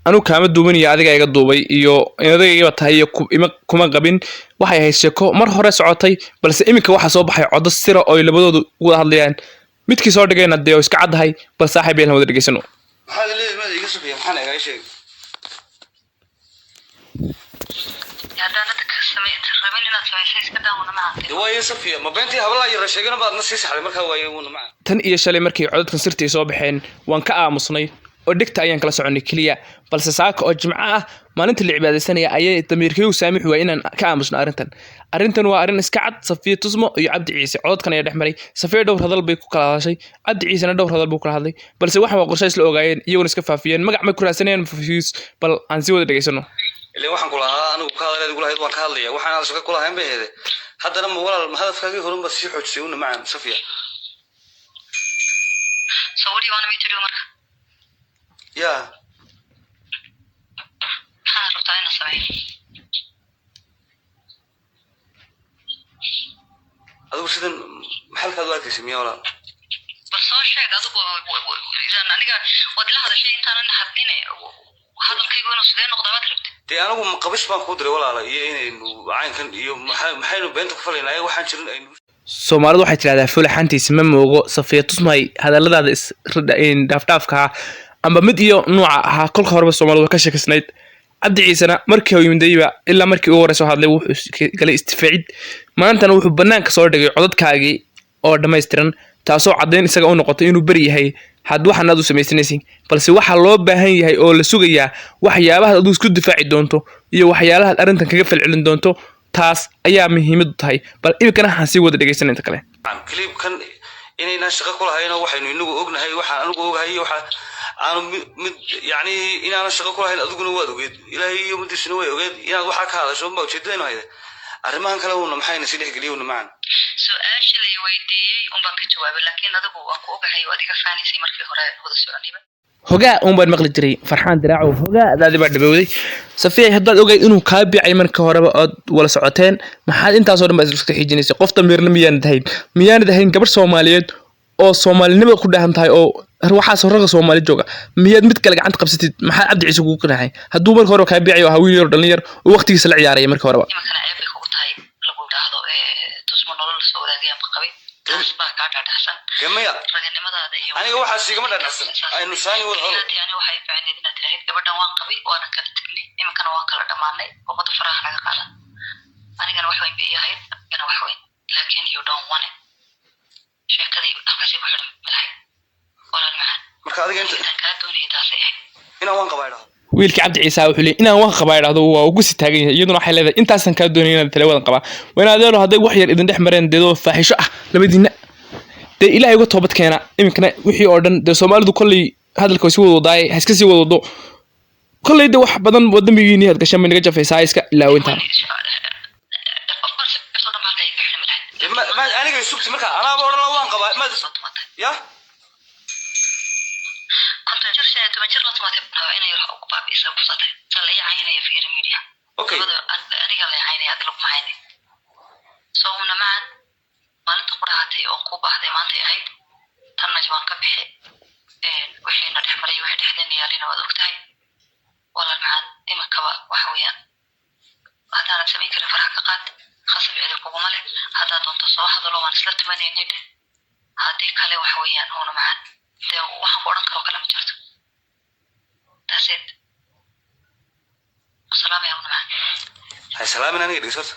Anuu kaama duubin iyo adiga iga duubay iyo inadagayba tahay iyo ima kuma qabin. Waxay ahayd sheeko mar hore socotay, balse iminka waxaa soo baxay codo sira oo ay labadoodu ugu wada hadlayaan. Midkii soo dhigayna dee oo iska caddahay. Bal saaxiib yaan wada dhegeysano. Maxaad leedahay? Maad iga Safiya, maxaan egaa? Sheeg. Haddaanad ka rabin inaad samaysay, iska daawada macaantay. De waaye Safiya, ma beentii habalaa yara sheegana baad na sii saxday markaa? Waaye uuna maca. Tan iyo shalay markay codadkan sirtii soo baxeen, waan ka aamusnay oo dhegta ayaan kala soconnay keliya. Balse saaka oo Jimco ah, maalinta la cibaadaysanaya, ayay damiirkayu saamixi waay inaan ka aamusno arrintan. Arrintan waa arrin iska cad. Safiya Tusmo iyo Cabdi Ciise codadkan ayaa dhex maray. Safiya dhowr hadal bay ku kala hadashay, Cabdi Ciisena dhowr hadal buu kala hadlay. Balse waxan waa qorshe isla ogaayeen, iyaguna iska faafiyeen. Magac may ku raadsanayeen, views. Bal aan sii wada dhegeysano. Ileen waxaan ku lahaa anigu ka hadaleed igu lahayd, waan ka hadlaya. Waxaan aan shaqo ku lahayn bay heede. Haddana ma walaal, ma hadafkaagii horun baad sii xoojisay una macan, Safiya? So what do you want me to do marka? Yaa? Maxaad rabtaa inaan sameeyo? Adigu sidan maxalkaad u arkaysay miya, walaal? Bal soo sheeg adigu. Idan aniga waad ila hadashay intaanan hadline, hadalkaygu inuu sidee noqdaa baad rabtay? Dee anigu ma qabis baan kuu diray, walaala, iyo inaynu caynkan iyo maxaynu beenta ku falaynaa ayaga waxaan jirin aynu? Soomaalidu waxay tidhahdaa fulaxantiisa ma moogo. Safiya Tusmay, hadalladaada is dhaafdhaafka ah amba mid iyo nuuca ahaa, kolka horeba Soomaalidu waa ka sheekaysnayd. Cabdi Ciisena markii uu yimidayba ilaa markii ugu horeysa hadlay, wuxuu galay istifaacid. Maantana wuxuu banaanka soo dhigay codadkaagii oo dhammaystiran, taasoo caddayn isaga u noqotay inuu beri yahay had waxan aad u samaysanaysin. Balse waxaa loo baahan yahay oo la sugayaa waxyaabahaad adigu isku difaaci doonto iyo waxyaalahaad arrintan kaga falcelin doonto. Taas ayaa muhiimadu tahay. Bal iminkana waxaan sii wada dhegeysan inta kale. Clipkan inaynaan shaqo ku lahayn oo waxaynu inagu ognahay, waxaan anigu ogahay iyo waxa aanu mid yacni inaanan shaqo ku lahayn, adiguna waad ogeed, Ilaahay iyo ummaddiisuna way ogeed. Inaad waxaa ka hadasho unbaa ujeedadaynu hayda. Arrimahan kale uuna maxayna si dhexgeliya una macan? Su-aasha lay weydiiyey unbaan ka jawaabay, laakiin adigu waan ku ogahay, waad iga faanaysay markii hore wada soconayba. Hogaa uun baan maqli jiray. Farxaan Diraacow, hogaa adaadi baa dhabowday. Safiya, haddaad ogay inuu kaa bicay marka horeba ood wala socoteen, maxaad intaasoo dhan baa iska xijinaysay? Qof damiirle miyaanad ahayn? Miyaanad ahayn gabar Soomaaliyeed oo Soomaalinimada ku dhahan tahay oo waxaas ragga Soomaali jooga? Miyaad mid kale gacanta qabsatid? Maxaa Cabdi Ciise kugu qanacay hadduu marka horeba kaa bicayo, ahaa wiil yar oo dhalin yar oo waqtigiisa la ciyaaraya marka horeba? Iminkana ceeb bay kugu tahay lagu idhaahdo Tusmo nolol lasoo wadaagay ama qabay. Taas baa kaa dhaadhacsan. Dee maya. Raganimadaada iyo Aniga waxaas igama dhadhacsan. Aynu saani wada hadal. Inaad yani waxay fiicneed inaad tiraahid gabadhan waan qabay, waana kala tegnay, iminkana waan kala dhammaanay, ummada faraha naga qaadan. Anigana wax weyn bay ii ahayd, anigana wax weyn, laakiin you don't want it. Sheekadii halkaasay ku xidhan lahayd, walaal macaan. Marka adiga inta Intaan kaa doonayay taasay ahayd. Inaan waan qabaa idhahdo. Wiilkii Cabdi Ciise wuxuu leeyahay inaan waan qabaa idhahdo, waa ugu sii taagan yahay. Iyaduna waxay leedahay intaasan kaa doonaya inaad talawadan qabaa. Waa in adeero hadday wax yar idin dhex mareen deedoo faaxisho ah labadiinna, dee Ilaahay uga toobad keena. Iminkana wixii oo dhan dee Soomaalidu kolley hadalka way sii wada wadaaye, ha iska sii wada wado. Kolley de wax badan oo dembigiini aad gashaan bay naga jafaysaa, iska ilaawintaan. Of course, soo dhan halkay ka xidhan lahayd. Dee aniga isugti marka anaaba odhan la waan qabaa maad Soo tumatay. Ya. 50 jir, 15 jir la tumatay baa inay wax ugu baabi'isay kusatay sa la ii caynaya fiiri media. Okay. Labada aniga la caynaya, adiga laguma caynay. So una macan maalinta ku dhahatay oo ku baahday maantay ahayd. Tanna waan ka bixi. Wixiina dhex maray, wixii dhexdeena yaalina waad ogtahay, walaal macaan. Iminkaba waxa weeyaan, haddaanad samayn karin, faraha ka qaad. Khasab cidi kuguma leh. Haddaad doonto soo hadalo, waan isla tumanaynay dheh. Haddii kale waxa weeyaan, uuna macaan, dee waxaan ku odhan karoo kale ma jirto. That's it. Wasalaamaya, una macaan. Hay salaamin, aniga dhegeyso horta.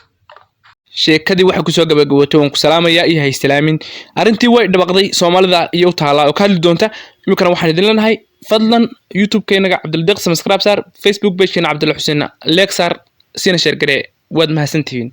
Sheekadii waxay kusoo gabagabootay waan ku salaamayaa iyo haysalaamin. Arrintii way dhabaqday, Soomaalida iyo u taalaa oo ka hadli doonta. Iminkana waxaan idin leenahay, fadlan YouTube-keenaga Cabdildeeq subscribe saar, Facebook page-keena Cabdilla Xuseen like saar, sina share garee. Waad mahadsantihiin.